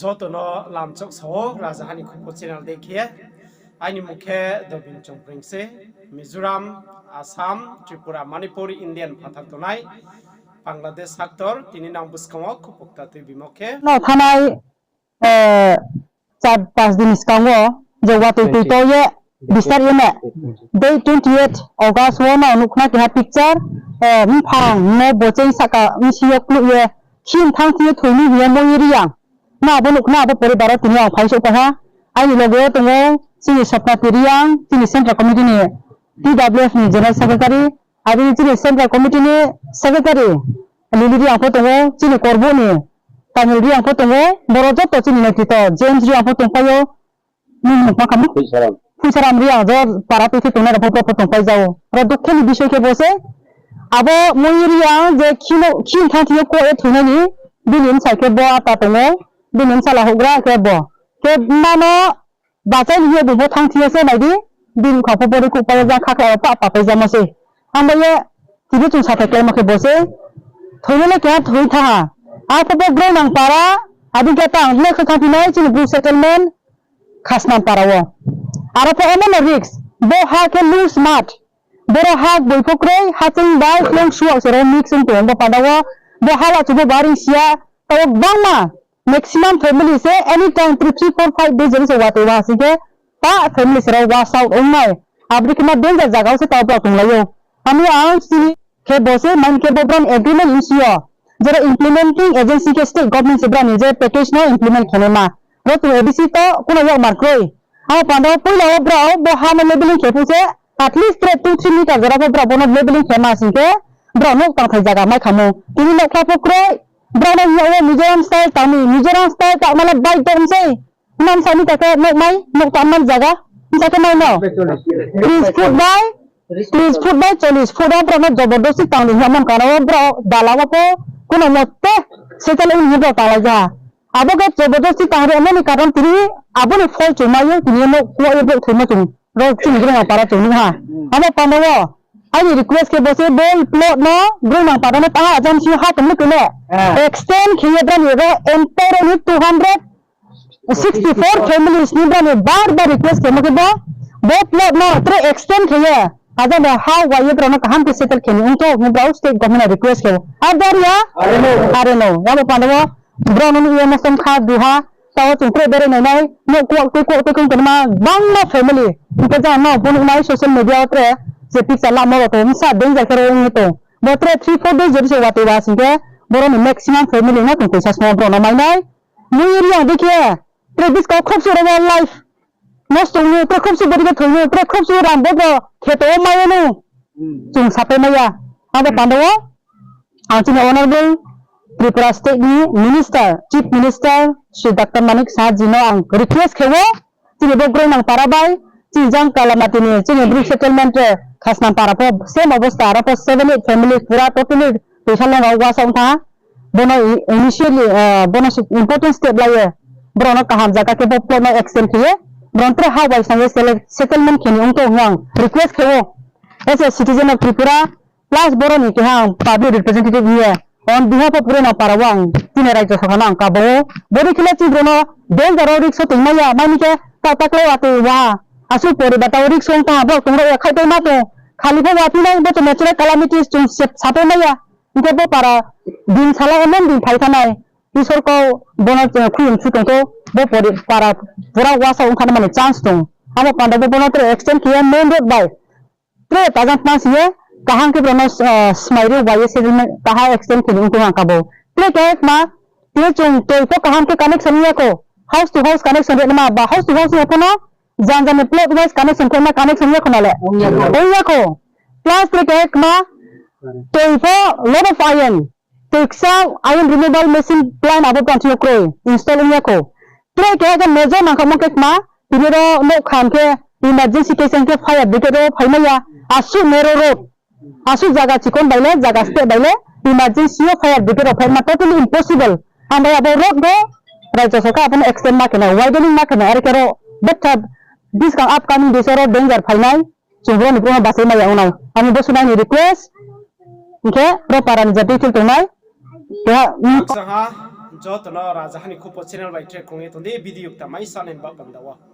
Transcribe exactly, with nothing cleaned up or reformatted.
Joto no lamchok sao, Rajaha ni Khupo channel dei khe. Aini mung khe Dobin Chongpreng se, Mizoram, Assam, Tripura, Manipur, India ni phathar tongnai, Bangladesh haktor, tini nang buskang wo khupo kta tuibimo khe. No thanai, eh, char panch din ni skang wo, je watoi toi to ye, bistar ye ne. Date twenty eight August wo no nuhkhna keha picture, eh, mphang no bocheng sahka bsing yo kluh ye, khin thang thing ye thoi ni hing ye Moying Reang. No abo nuhkhna abo poribar wo tini ang phaisouh pai ha. Aini loge wo tongo chini Sopnati Reang, chini Central Committee ni T W F ni General Secretary, abo ni chini Central Committee ni Secretary Lili Reang pho tongo, chini Korbuh ni Tanil Reang pho tongo, boro joto chini netrito James Reang pho tongpai ou, nini mung ma kamo? Phuisaram Reang, jo para tuithe tongnai rao pho, pho tongpai jao. Aro dukho ni bisoi khe bo se, abo Moying Reang je khin thang thing yo kuah ye thoinai ni, bini bsa khe bo ata tongo, bini bsala houhgra khe bo. Khe mma no bachai ni hing ye bung pho thang thing yo se nai di, bini bkha pho bo rikuh pai ye jang khakhla rao pah papai jamo se. Ang bai ye tini chung sathai kláimo khe bo se, thoinai le keha thoi thanng ha. Arphuh bo Groinang para, abo khe tang le khe thangphi nai chini Bru settlement, Khasnam para wo. Aro pho emon no risk, bo ha khe loose mud. Boro ha boi pho kroi, hacheing bai khlong suak se ro mix ong tong bo panda wo. Bo ha la chubo baring sia, tao gbangma, maximum family se any time three, three, four, five days jori se watoi wa sing khe, pa family se ro wash out ong nai. Abo dei khe ma danger zaga wo se tao brao tonglai ou. Ami ang si khe bo se, main khe bo brao ni agreement bsing yo. Jera implementing agency khe state government se brao ni je package no implement khe naima. Ro chung A D C to kuno yakmar kroi. Abo panda wo poila wo brao bo ha no leveling khe phuh se, at least tre two three meter jora pho brao bo no leveling khe ma sing khe, brao nouh tangthai zaga mai khamo. Tini nouhkhla pho kroi, brao no hing yag wo Mizoram style tang ni, Mizoram style tangma le bai dom sei. Himba bsa ni ta khe nouh mai, nouh tangma zaga, bsa khe mai no. Tris foot bai, tris foot bai chollis foot wo brao no jobordosti tang ni hing yagmo karon wo brao dala wo pho, kuno mote settle ong ni brao tanglai ja. Abo khe jobordosti tang ri amo ni karon tini abo ni phol chung mai ou, tini yo nouh kuah ye brouh thoimo chung ro chini Groinang para chung nuh ha. Abo panda wo, aini request khe bo se bo plot no Groinang para no taha ajam si ha tong le kele. Extend khe ye brao ni ro entire ni two hundred sixty four families ni brao ni bar bar request khemo khe bo, bo plot no tre extend khe ye, ajam ha wai ye brao no kaham khe settle khe ni ong thou hing brao state government no request khe ou. Ar dari ya? Are no. Abo panda wo, brao no nuh ye mosom kha du ha, tao chung tre berai nai nai, nouh kuak tui kuak tui kong tonma, gbangma family. Hing khe jang no bo nuh nai social media wo tre, je picture lamo rao tong, bsa danger khe ro ong ye tong. Bo tre three, four days jodi se watoi wa sing khe, boro ni maximum family no tong toisa sma brao no mai nai. Mui ri ang dei khe, tre buskang khobsu rao wo life nosto ong ou, tre khobsu bodi khe thoi ou, tre khobsu rang bo brao kheto wo mai ou. Chung sapai mai ya. Abo panda wo, ang chini Honourable Tripura State ni Minister, Chief Minister, Shri Doctor Manik Saha ji no ang request khe ou, chini bo Groinang para bai, chini jang Kalamati ni, chini Bru settlement, Khasnam para pho same obosta, aro pho seven eight family pura totally toisa lon rao wash out ong thanng ha. Bo no i-, initially, eh, bo no si important step lai ye, brao no kaham zaga khe bo plot no extend khe ye, brao no tre ha bai sang ye sele-, settlement khe ni ong thou hing ang request khe ou. As a citizen of Tripura, plus boro ni keha ang public representative hing ye, on behalf of Groinang para wo ang chini raijo sorkar no ang kabo ou. Bodi khe le chini brao no danger wo risk wo tongmai ya, mai ni khe ta taklai watoi wa. Asuh poribar tao risk wo ong thanng ha, brao tong rao ya khaihpai ma tong. Khali pho wa phi nai, bo to natural calamities chung se sapai mai ya. Hing khe bo para din sala emon din phai thanng nai. Isor kau bo no, eh, khuiyum su tong thou, bo pori-, para pura wash out ong thanng mani chance tong. Abo panda bo, bo no tre extend khe ye main road bai tre tajang tma sing ye, kaham khe brao no, eh, smai ri bai ye se taha extend khe ni ong tong ang kabo. Tre khe kma, tini chung toi pho kaham khe connection ong ya khou. House to house connection ri nama ba house to house ya pho no, jang jang ni plot wise connection khe ma connection ong ya khou na le. Ong ya khou. Plus tre khe kma, toi pho lot of iron. Toi ksa iron removal machine plant abo plant yo kroi install ong ya khou. Tre keha khe major nangkhaohmo khe kma, tini ro nouh kham khe emergency case khe fire brigade ro phaimai ya. Asuh narrow road, asuh zaga chikon bai le, zaga step bai le, emergency yo fire brigade rao phaima totally impossible. Ang bai abo road bo raijo sorkar abo no extend ma khe nai, widening ma khe nai, are khe ro betha buskang upcoming days wo ro danger phainai. Chung boro ni brouh no bachai mai ya ong nai. Ani bo sunai ni request. Hing khe boro para ni jati thil tongnai. Keha, mm, Aksa ha, Joto no Rajaha ni Khupo channel bai tre krung ye tong di, video kta mai sa nai ni baoh panda wo.